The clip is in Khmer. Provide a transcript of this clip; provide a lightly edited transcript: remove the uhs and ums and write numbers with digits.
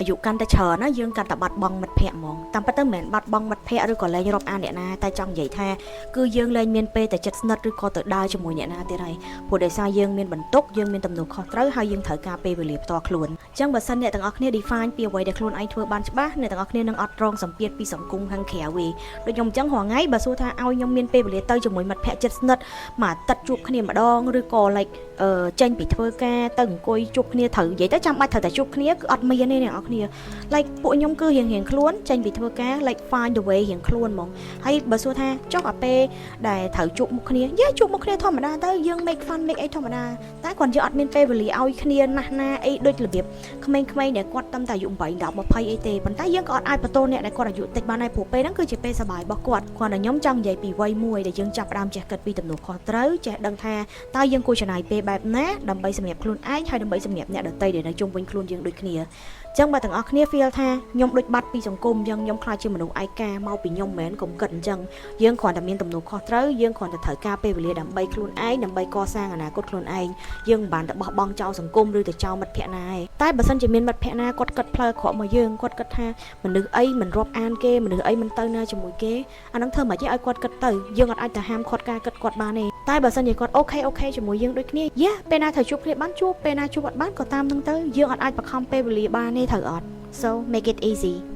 អាយុកាន់តែច្រើនណាយើងកាន់តែបាត់បង់មិត្តភ័ក្តិហ្មងតាមពិតទៅមិនមែនបាត់បង់មិត្តភ័ក្តិឬក៏លែងរាប់អានអ្នកណាតែចង់និយាយថាគឺយើងលែងមានពេលតែចិត្តស្និទ្ធឬក៏ទៅដើរជាមួយអ្នកណាទៀតហើយព្រោះដោយសារយើងមានបន្ទុកយើងមានទំនួលខុសត្រូវហើយយើងត្រូវការពេលវេលាផ្ទាល់ខ្លួនអញ្ចឹងបើសិនអ្នកទាំងអស់គ្នា define ពីអ្វីដែលខ្លួនឯងធ្វើបានច្បាស់អ្នកទាំងអស់គ្នានឹងអត់រងសម្ពាធពីសង្គមខាងក្រៅទេដូចខ្ញុំអញ្ចឹងរាល់ថ្ងៃបើសួរថាឲ្យខ្ញុំមានពេលវេលាទៅជាមួយមិត្តភ័ក្តិជិតស្និទ្ធមួយអាទិត្យជួបគ្នាម្ដងឬក៏ like អឺចេញពីធ្វើការទៅអង្គុយជួបគ្នាត្រូវនិយាយទៅចាំបាច់ត្រូវតែជួបគ្នាគឺអត់មានទេអ្នកនរគ្នា like ពួកខ្ញុំគឺរៀងរៀងខ្លួនចេញពីធ្វើការ like find the way រៀងខ្លួនហ្មងហើយបើសួរថាចុះអាពេលដែលត្រូវជួបមុខគ្នាយ៉ាជួបមុខគ្នាធម្មតាទៅយើង make fun make អីធម្មតាតែគាត់យើងអត់មានពេលវេលាឲ្យគ្នាណាស់ណាអីដូចរបៀបក្មេងៗដែលគាត់តាំតែអាយុ8 10 20អីទេប៉ុន្តែយើងក៏អត់អាចបន្ទោសអ្នកដែលគាត់អាយុតិចបានដែរព្រោះពេលហ្នឹងគឺជាពេលសប្បាយរបស់គាត់គាត់តែខ្ញុំចង់និយាយពីវ័យមួយដែលយើងចាប់ផ្ដើមចេះគិតពីទំនួលខុសត្រូវចេះដឹងថាតើយើងគួរចំណាយពេលបែបណាដើម្បីសម្រាប់ខ្លួនឯងហើយដើម្បីសម្រាប់អ្នកដទៃដែលនៅជុំវិញខ្លួនយើងដូចគ្នាចឹងបើទាំងអស់គ្នា feel ថាខ្ញុំដូចបាត់ពីសង្គមចឹងខ្ញុំខ្លាចជាមនុស្សឯកាមកពីខ្ញុំមិនមែនកុំគិតអញ្ចឹងយើងគ្រាន់តែមានទំនួលខុសត្រូវយើងគ្រាន់តែត្រូវការពេលវេលាដើម្បីខ្លួនឯងដើម្បីកសាងអនាគតខ្លួនឯងយើងមិនបានទៅបោះបង់ចោលសង្គមឬទៅចោលមិត្តភក្តិណាឯងតែបើសិនជាមានមិត្តភក្តិណាគាត់គិតផ្លូវអាក្រក់មកយើងគាត់គិតថាមនុស្សអីមិនរាប់អានគេមនុស្សអីមិនទៅណាជាមួយគេអាហ្នឹងធ្វើមិនទេឲ្យគាត់គិតទៅយើងអត់អាចទៅហាមគាត់ការគិតគាត់បានទេតែបើសិនជាគាត់ okay okay ជាមួយយើងដូចគ្នាយ៉ាពេលណាត្រូវជួបគ្នាបានជួបពេលណាជួបអត់បានក៏តាមនឹងទៅយើងអត់អាចបង្ខំពេលវេលាបានទេត្រូវអត់? So make it easy.